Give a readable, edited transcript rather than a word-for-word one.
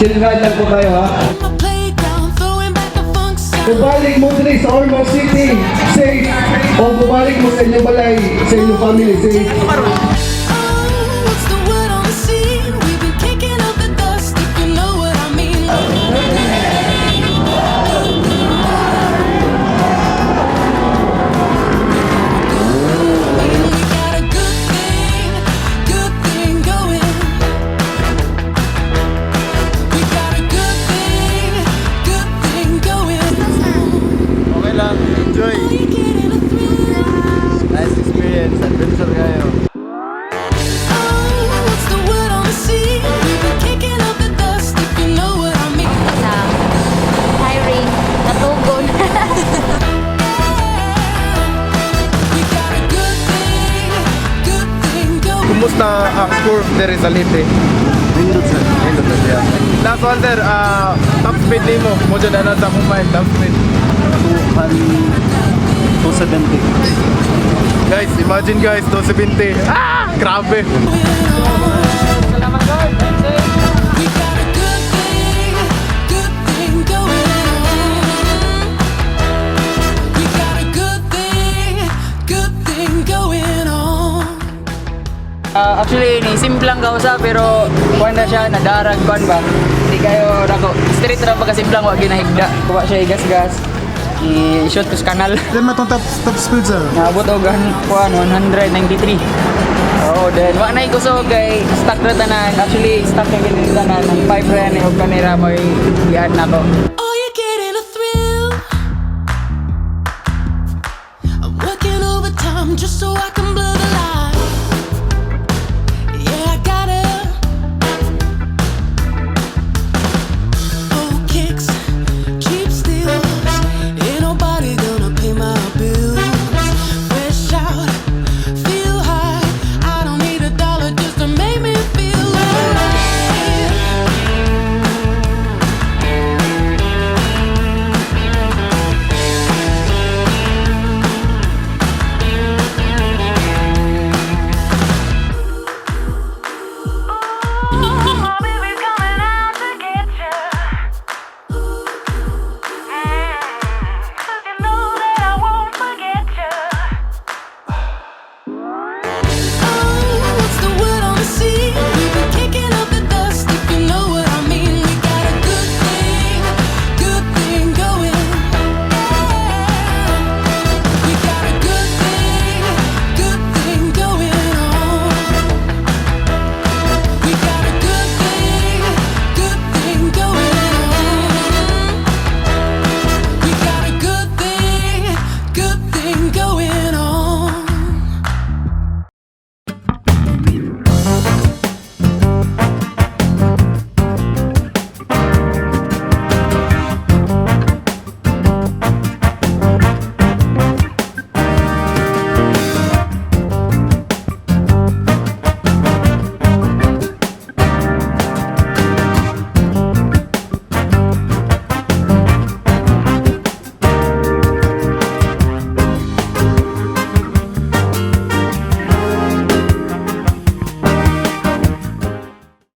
Thrill ride lang po tayo, ha. My playground, throwing back the funk sound. Mubalik mo diri sa Ormoc City, safe. O mubalik mo sa inyong balay, sa inyong family, safe. Oh, what's the word on the scene? We've been kicking up the dust, if you know what I mean. We got a good thing going. We got a good thing going. Okay lang, enjoy. Oh, you getting a thrill. Nice experience, adventure kayo. Oh, what's the word on the scene? We've been kicking up the dust, if you know what I mean. Sa hiring natugon. We got a good thing going. Kumusta ang curve there sa Leyte? Nindot, sir. Nindot na siya. Last one, sir, top speed nimo. Mo dyan na sa akong mind, top speed. 270. Guys, imagine guys, 270. Ah! Grabe! We got a good thing going. We got a good thing going on. Ah, actually, ni simplang kausa pero kuan na siya nadarag kuan ba. Hindi kayo nako. Straight ra ba simplang wa ginahigda. Wa siya igas-gas. I-shoot ko sa kanal. Ilan na itong top speed, sir? Naabot og kuan 193. Oo, then wa na kusog kay stuck ra tanan. Actually, stuck na gini tanan. Ang 5 ra ni og kanira mo i-add nako. Oh, you're getting a thrill. I'm working overtime just so I can